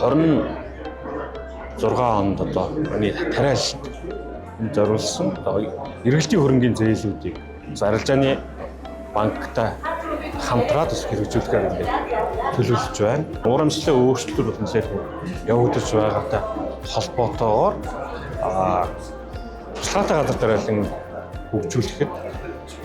26 онд одоо миний тариалалт зориулсан одоо эргэлтийн хөрөнгийн зээлүүдийг арилжааны банктай хамтраад бас хэрэгжүүлэхээр ингээд төлөвлөж байна. Урамшлын өөрчлөлтүүд бол нэлээд явагдаж байгаатай холбоотойгоор туслаатай газар тариалан хөгжүүлэхэд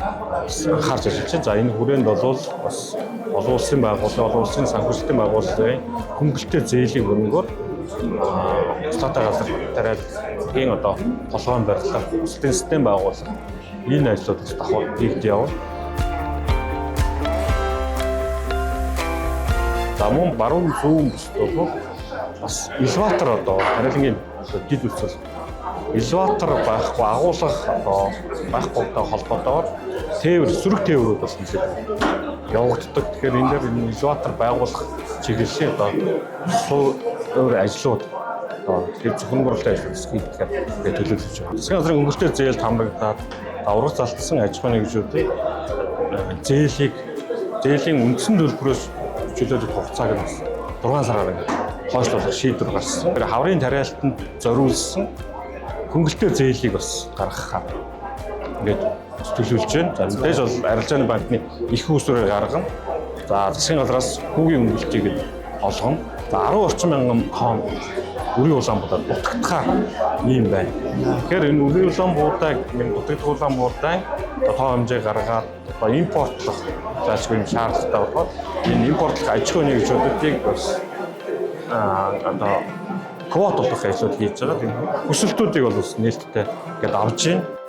анхаарч ажиллаж байна. За энэ хүрээнд бол бас олон улсын байгууллага, олон улсын санхүүжилтийн байгууллагын хөнгөлөлттэй зээлийн хөрөнгөөр туслаатай газар тариаллагын одоо толгойн барилга, хүсэлтийн систем байгуулах энэ ажлууд бас давхар хийгд явна. За мөн баруун зүүн бүсд бол бас элеватор одоо тариалангийн дид бүс бол элеватор байхгүй, агуулгах одоо байхгүйтэй холбоотойгоор тээвэр, сөрөг тээврүүд бас нэлээд явагддаг. Тэгэхээр энэ дээр энэ элеватор байгуулах чиглэлийн одоо суур ажлууд одоо тэр зөвхөн ажлууд хийхээр төлөвлөж байна. Засгийн газрын хөнгөлөлттэй зээл хамрагдаад авраг залтсан аж ахуйн нэгжүүдийг зээлийг зээлийн үндсэн төлбөрөөс чөлөөлөх хугацааг нь бас 6 сараар ингээд хойшлуулах шийдвэр гарсан. Тэр хаврын тариалтанд зориулсан хөнгөлөлттэй зээлийг бас гаргахаар ингээд төлөвлөж байна. За мэдээж бол арилжааны банкны их усрээр гаргана. За засгийн газраас хүүгийн хөнгөлөлтийг нь олгоно. За 10 орчим мянган тонн үрийн улаан буудаа дутагдахаар ийм байна. Тэгэхээр энэ үрийн улаан буудааг энэ дутагдах улаан буудааг тоо хэмжээ гаргаад одоо импортлох заашгүй юм шаардлагатай болохоор энэ импортлох аж ахуйн нэгжүүдийг бас одоо квот олгох ажлууд хийж байгаа. Тийм хүсэлтүүдийг бол бас нээлттэй ингээд авч байна.